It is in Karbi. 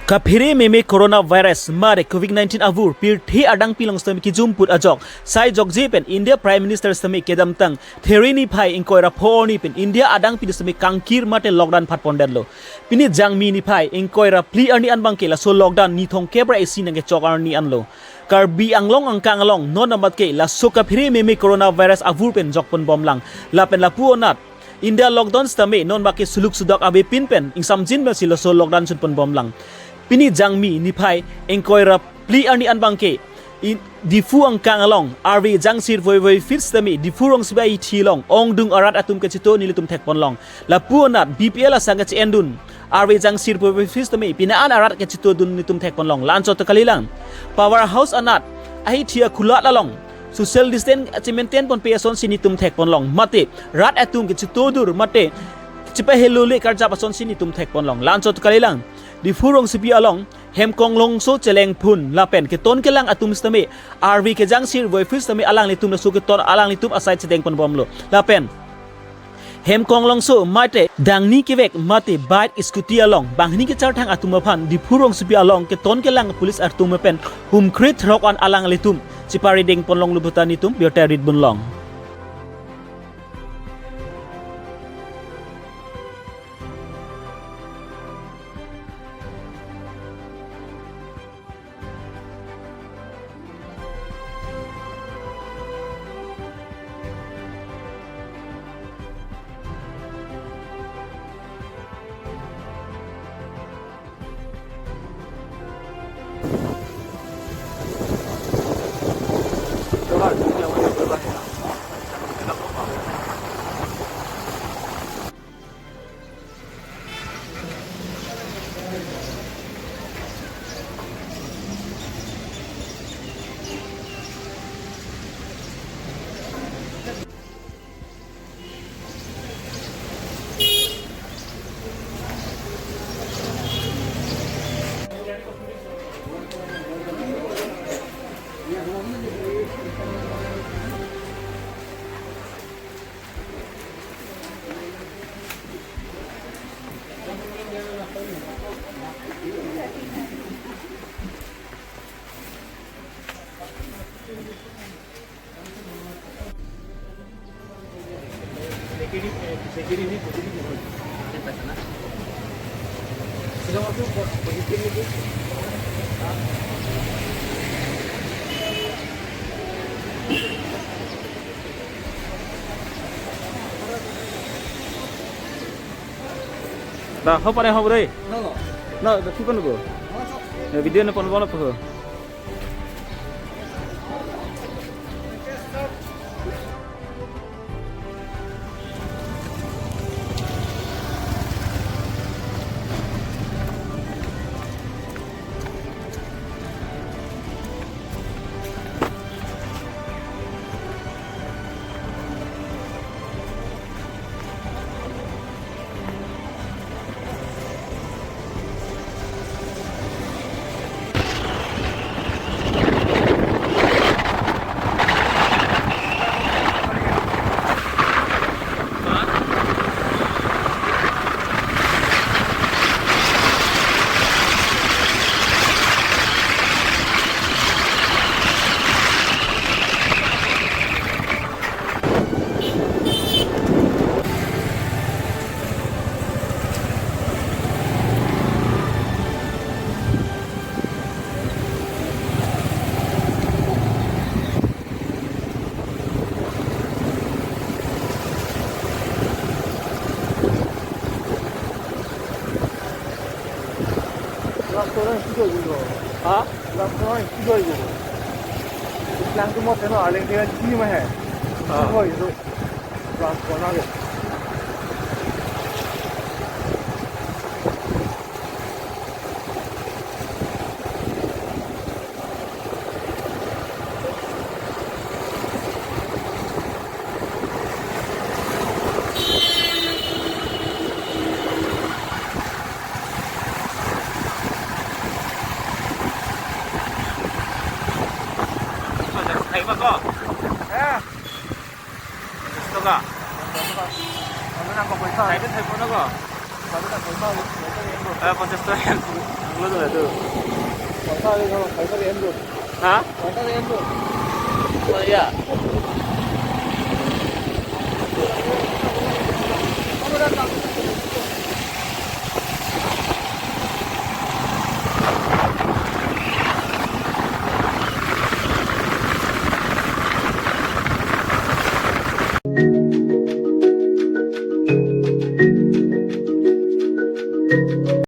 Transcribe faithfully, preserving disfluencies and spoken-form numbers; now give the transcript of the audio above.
Kaphere meme coronavirus mate covid nineteen avur pirthe adangpi along sitame kijumput ajok sai jokje pen India Prime Minister sitame kedamtang There niphai ingkoi ra pho arni pen India adangpi sitame kangkir mate lockdown phatpondetlo. Pini Jangmi niphai ingkoi ra phli arni an abangke laso lockdown ni thomkep ra isi nangkechok arni anlo. Karbi Anglong angkang along non amat ke laso kaphere meme coronavirus avur pen jokponbomlang. Lapen lapu anat India lockdown sitame non abangke suluk sudak avepin pen ingsamjin pensi laso lockdown sunponbomlang. Pini Jangmi niphai ingkoi ra phli arni an abangke in Diphu angkang along arve jangsir voivoi feet sitame Diphu rongsopi ahithi along ongdung arat atum kechito nelitum thekponlong. Lapu anat B P L asang keche-endun arve jangsir voivoi feet sitame pini an arat kechitodun nelitum thekponlong. La-anchot kalilang. Power house anat ahithi akhulat along social distance che-maintain ponpe asonsi nelitum thekponlong. Mate rat atum kechitodur mate chepahelole karjap asonsi nelitum thekponlong. La-anchot kalilang. Diphu rongsopi along Hemkonglongso chelengphun lapen keton kelang atum sitame arve kejangsir voivoi feet sitame alanglitum laso keton alanglitum asai chedengponbomlo. Lapen Hemkonglongso mate dangni kevek mate bike scooty along banghini kecharthang atum aphan Diphu rongsopi along keton kelang police atum pen humkre throk an alanglitum cheparidengponlonglo puta nelitum birta ritbunlong. Da, ho pare ho bre. No, no. No, da, kipan ko? No, no. Ya, video na pon bola po. Last corner কি কৰিব? হা? Last corner কি কৰিব? Plan টো মতে ন, আলেং টেঙা কি মাহে? হা। কি হয় এইটো? Last corner কে। Hai ba ko? Eh. Toka. Ano nang ko paisa? Hai ba hai ko na ko? Eh, contestant. Hah? Oh, iya.